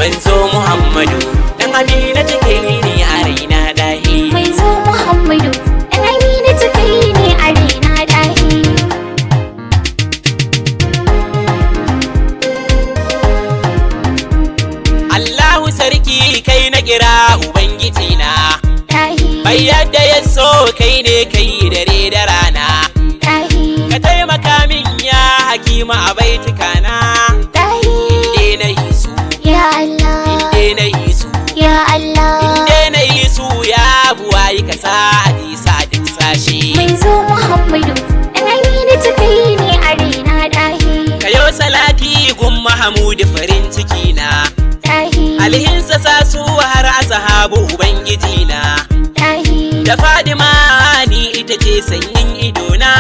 Manzo Muhammadu dan Amina take ni a raina dahi. Manzo Muhammadu dan Amina kai ne a raina dahi. Allahu sarki kai na kira ubangiji na. Dahi. Bai yadda ya so kai ne kai dare da rana. Dahi. Ka taimaka min ya hakima a baitukana. Dahi. Inde na yi su. Ya Allah. Inde na yi su. Ya Allah. Inde na yi su ya buwayi ka sa hadisa duk sashi. Manzo Muhammadu dan Amina kai ne a raina dahi. Kayo salati gun Mahamudu farin ciki na. Dahi. Alhinsa sa su har ashabu ubangiji na. Dahi. Da Fadima ni ita ce sanyin idona.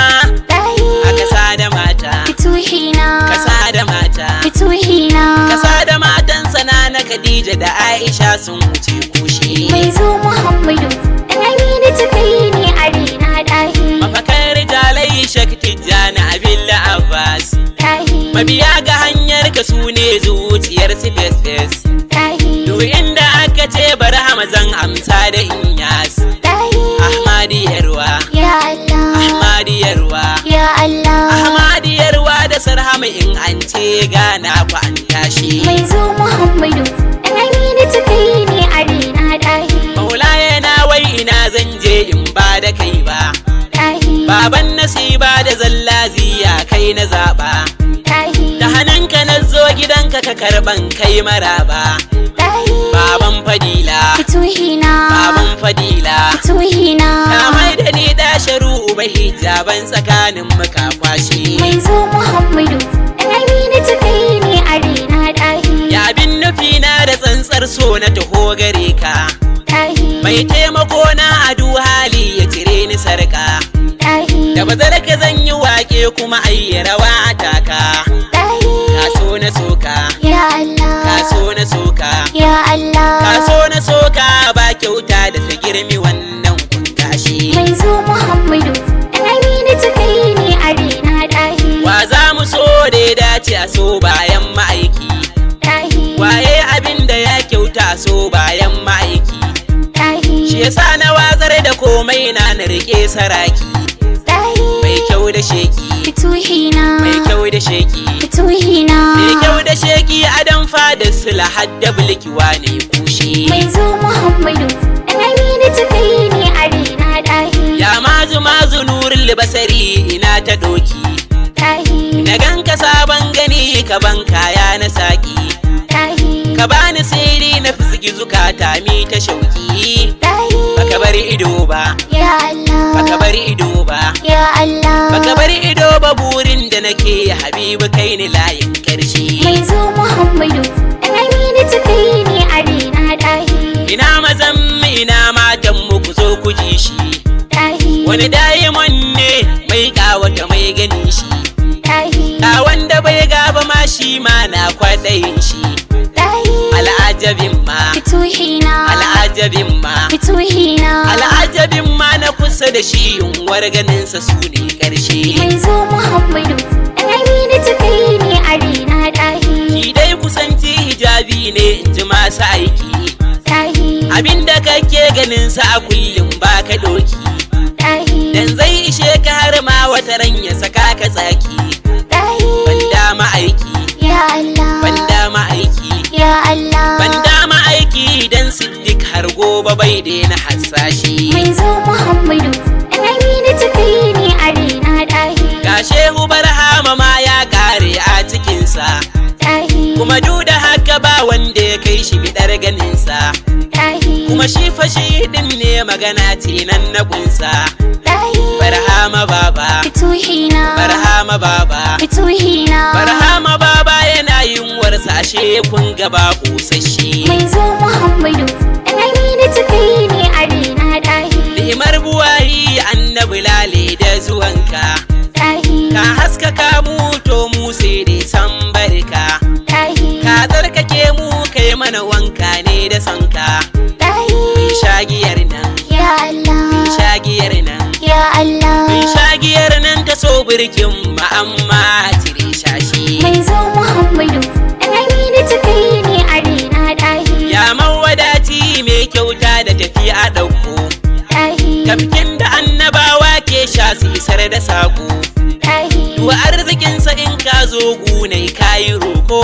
Dahi. A kasa da mata. Fituhina. Kasa da mata. Fituhina. Kasa da matan sana na Khadija da Aisha sun wuce kushe. Manzo Muhammadu dan Amina kai ne a raina dahi. Mafakan rijalai Shek Tijjani Abilla Abbas. Dahi. Mabiya ga hanyar ka su ne zuciyar su fes fes. Dahi. Duk inda aka ce bari Hamzan amsa da Inyas. Dahi. Ahmadi Yarwa, Ya Allah. Ahmadi Yarwa, Ya Allah. Ahmadi Yarwa da Sarhama in an ce gana ku an tashi. Manzo Muhammadu dan Amina kai ne a raina dahi. Maula yana wai ina zan je in ba da kai ba. Dahi. Baban nasiba da zallaziya kai na zaba. Dahi. Da hannunka na zo gidanka ka karban kai maraba. Dahi. Baban fadila, Fituhina. baban fadila. Fituhina. Ka mai da ni dasharu uba hijaban tsakanin muka kwashe. Manzo Muhammadu dan Amina kai ne a raina dahi. Ya bin nufi na da tsantsar so na taho gare ka. Dahi. Mai taimako na adu hali ya cire ni sarka. Dahi. Da bazar ka zan yi wake kuma ayi rawa a taka. Dahi. Ka so na soka, Ya Allah. ka so na soka. Ya Allah. Ka so na soka ba kyauta da ta girmi wannan kun tashi. Manzo Muhammadu dan Amina kai ne a raina dahi. Wa za mu so da ya dace a so bayan ma'aiki. Dahi. Waye abin da ya kyauta a so bayan ma'aiki. Dahi. Shi yasa na watsar da komai na na rike saraki. Dahi. Mai kyau da sheki, Fituhina. mai kyau da sheki. Fituhina. Mai kyau da sheki adam fada sula hadda bulkiwa ne kushe. Manzo Muhammadu dan Amina kai ne a raina dahi. Ya mazu mazu nurin libasari ina ta doki. Dahi. Na ganka sabon gani ka ban kaya na saki. Dahi. Ka bani sirri na fizgi zukata mi ta shauki. Dahi. Baka bari ido ba, Ya Allah. baka bari ido ba. Ya Allah. Baka bari ido ba burin da nake habibu kai ni layin karshe. Manzo Muhammadu dan Amina kai ne a raina dahi. Ina mazan mu ina matan mu ku zo ku ji shi. Dahi. Wani diamond ne mai kawata mai ganin shi. Dahi. Ka wanda bai gaba ma shi ma na kwaɗayin shi. Dahi. Al'ajabin ma, Fituhina. al'ajabin ma, Fituhina. al'ajabin ma na kusa da shi yunwar ganinsa su ne ƙarshe. Manzo Muhammadu dan Amina kai ne a raina dahi. Shi dai kusanci hijabi ne in ji masu aiki. Dahi. Abinda kake ganin sa a kullum baka doki. Dahi. Dan zai ishe ka har ma wata ran ya saka ka tsaki. Dahi. Ban dama aiki, Ya Allah. ban dama aiki. Ya Allah. Ban dama aiki dan Siddiq har gobe bai daina hassashi. Manzo Muhammadu dan Amina kai ne a raina dahi. Ga Shehu Barhama ma ya kare a cikinsa. Dahi. Kuma duk da haka ba wanda ya kai shi bidar ganinsa. Dahi. Kuma shi fashi din ne magana ce nan na kunsa. Dahi. Barhama baba, Fituhina. Barhama baba. Fituhina. Barhama baba yana yin warsashe kun gaba kusasshe. Manzo Muhammadu dan Amina kai ne a raina dahi. Limar buwayi annabi lale da zuwanka. Dahi. Ka haskaka mu to mu sai dai san barka. Dahi. Ka tsarkake mu kai mana wanka ne da sonka. Dahi. Mun shagiyar nan, Ya Allah. mun shagiyar nan. Ya Allah. Mun shagiyar nan ta so birkin mu amma cire shashi. Manzo Muhammadu dan Amina kai ne a raina. zo gunai kayi roko.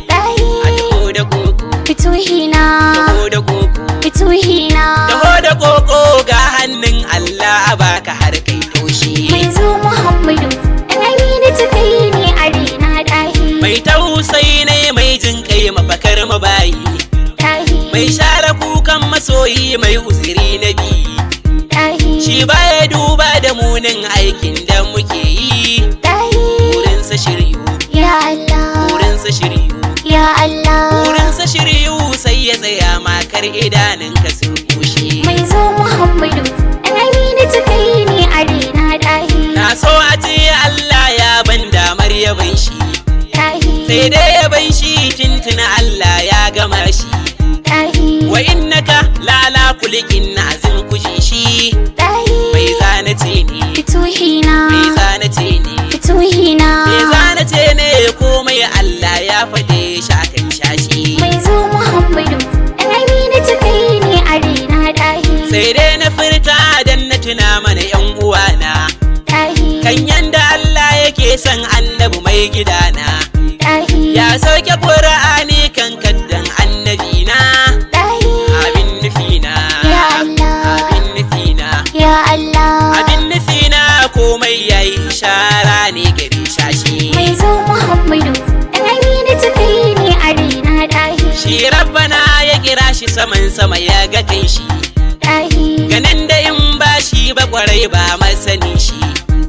Ɗahi. A taho da koko. Fituhina. Taho da koko. Fituhina. Taho da koko ga hannun Allah a baka har kai taushi. Manzo Muhammadu, ɗan Amina kai ne a raina ɗahi. Mai tausayi ne mai jin kai mafakar mabayi. Ɗahi. Mai share kukan masoyi mai uzuri na biyu. Ɗahi. Shi baya duba da munin aikin da muke yi. Ɗahi. Burinsa shiryu, Ya Allah. burinsa shiryu, Ya Allah. burinsa shiryu sai ya tsaya makar idanunka su bushe. Manzo Muhammadu, ɗan Amina kai ne a raina ɗahi. Na so a ce Allah ya ban damar yaban shi, Ɗahi. sai dai yaban shi tuntuna Allah ya gama shi. Ɗahi. Wa innaka lala kulikin azim kuji shi, Ɗahi. mai zana ce ne, Fituhina. mai zana ce ne. Fituhina. Me zana ce ne komai Allah ya faɗe shi akan shashi. Manzo Muhammadu, ɗan Amina kai ne a raina ɗahi. Sai dai na furta dan na tuna mana yan uwana Ɗahi. kan yanda Allah yake son annabi mai gidana. Ɗahi. Ya sauke Qur'ani kan kaddan annabi na. Ɗahi. Abin nufina, Ya Allah. abin nufina, Ya Allah. abin nufina komai yayi ishara ne gari shashi. Manzo Muhammadu, ɗan Amina kai ne a raina ɗahi. Shi Rabbana ya kira shi saman sama ya ga kan shi. Ɗahi. Ganin da in ba shi ba kwarai ba masani shi.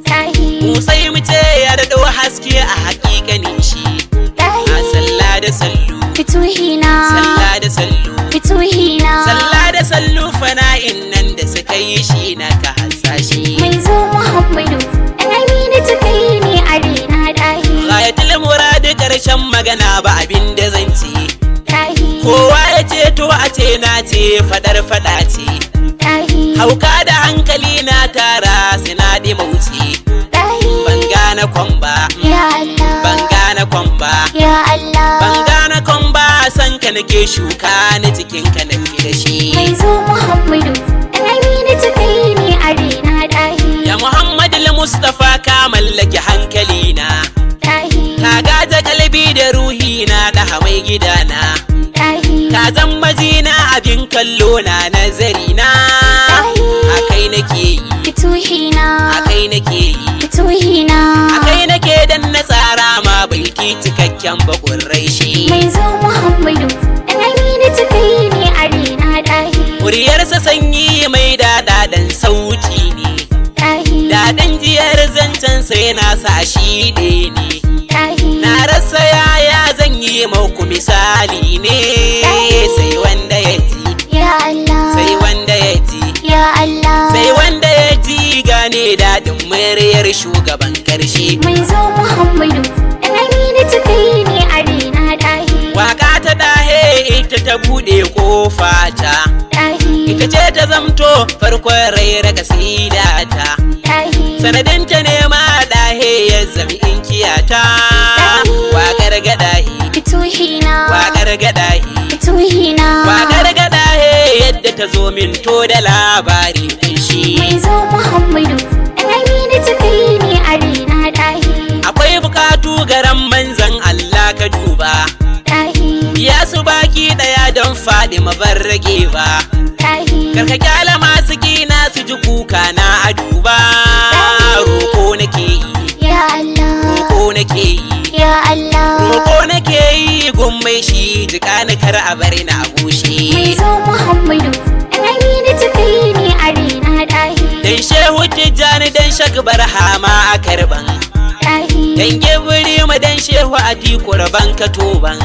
Ɗahi. Mu sai mu ce ya daɗo haske a hakikanin shi. Ɗahi. A sallah da sallu, Fituhina. sallah da sallu, Fituhina. sallah da sallu fana'in nan da suka yi shi na ka hasashe. Manzo Muhammadu, ɗan Amina kai ne a raina ɗahi. Ghayatul murad karshen magana ba abin da zan ce. Ɗahi. Kowa ya ce to a ce na ce fadar fada ce. Ɗahi. Hauka da hankali na tara suna mauce. Ɗahi. Ban gane kwamba, Ya Allah. ban gane kwamba. Ya Allah. Ban gane kwamba san ka nake shuka ni cikin ka na fi da shi. Manzo Muhammadu, ɗan Amina kai ne a raina ɗahi. Ya Muhammad Mustafa ka mallaki hankali na. Ɗahi. Ka gaja kalbi da ruhi na da mai gidana. Ɗahi. Ka zama zina abin kallo na nazari na. A kai nake yi, Fituhina. a kai nake yi. Fituhina. A kai nake dan na tsara ma baiti cikakken bakurrai shi. Manzo Muhammadu, ɗan Amina kai ne a raina ɗahi. Muryarsa sanyi mai daɗaɗan sauti ne. Ɗahi. Daɗin jiyar zancen sai na sa shi ɗaya ne. Ɗahi. Na rasa yaya zan yi maku misali ne. Sai wanda ya ji, Ya Allah. sai wanda ya ji, Ya Allah. sai wanda ya ji gane daɗin muryar shugaban karshe. Manzo Muhammadu, ɗan Amina kai ne a raina ɗahi. Waka ta ɗahe ita ta buɗe ƙofa ta. Ɗahi. Ita ce ta zamto farkon raira kasida ta. Ɗahi. Sanadinta ne ma ɗahe ya zami inkiyata. Waƙar gaɗahi, Fituhina. waƙar gaɗahi. Fituhina. Waƙar gaɗahe yadda ta zo min to da labari kunshi. Manzo Muhammadu, ɗan Amina kai ne a raina ɗahi. Akwai bukatu garan manzan Allah ka duba. Ɗahi. Biya su baki ɗaya don faɗi ban rage ba. Ɗahi. Karka kyala masu kina su ji kuka na a duba. Roko nake yi, Ya Allah. roko nake yi. Ya Allah. Roko nake yi gummai shi jika ni kar a bari na bushe. Manzo Muhammadu, ɗan Amina kai ne a raina ɗahi. Dan shehu tijjani dan shakbar hama a karban. Ɗahi. Dan gibiri ma dan shehu atiku raban ka toban.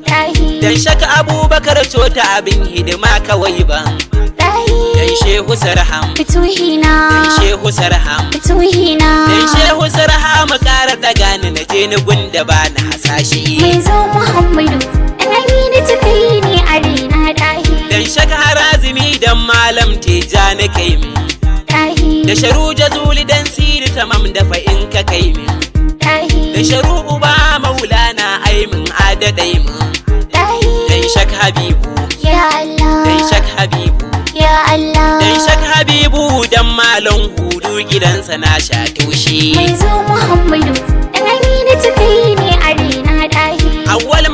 Ɗahi. Dan shaka abubakar cota abin hidima kawai ban. Ɗahi. Dan shehu sarham, Fituhina. dan shehu sarham. Fituhina. Dan shehu sarham ƙara daga ni na je ni gunda ba na hasashe. Manzo Muhammadu, ɗan Amina kai ne a raina ɗahi. Dan shaka harazimi dan malam tijjani kai min. Ɗahi. Da sharu jazuli dan siri tamam da fa'in ka kai min. Ɗahi. Da sharu uba maulana aimin adadai min. Ɗahi. Dan shak habibu, Ya Allah. dan shak habibu. Ya Allah. Dan shak habibu dan malam hudu gidansa na sha toshe. Manzo Muhammadu, ɗan Amina kai ne a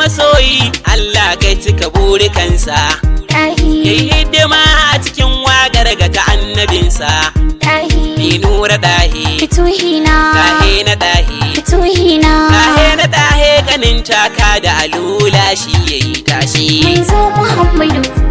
Masoyi Allah kai cika burikansa. Ɗahi. Yayi hidima a cikin waƙar ga ta annabinsa. Ɗahi. Ni nura ɗahi. Fituhina. Ɗahe na ɗahi. Fituhina. Ɗahe na ɗahe kanin taka da alula shi yayi tashi. Manzo Muhammadu.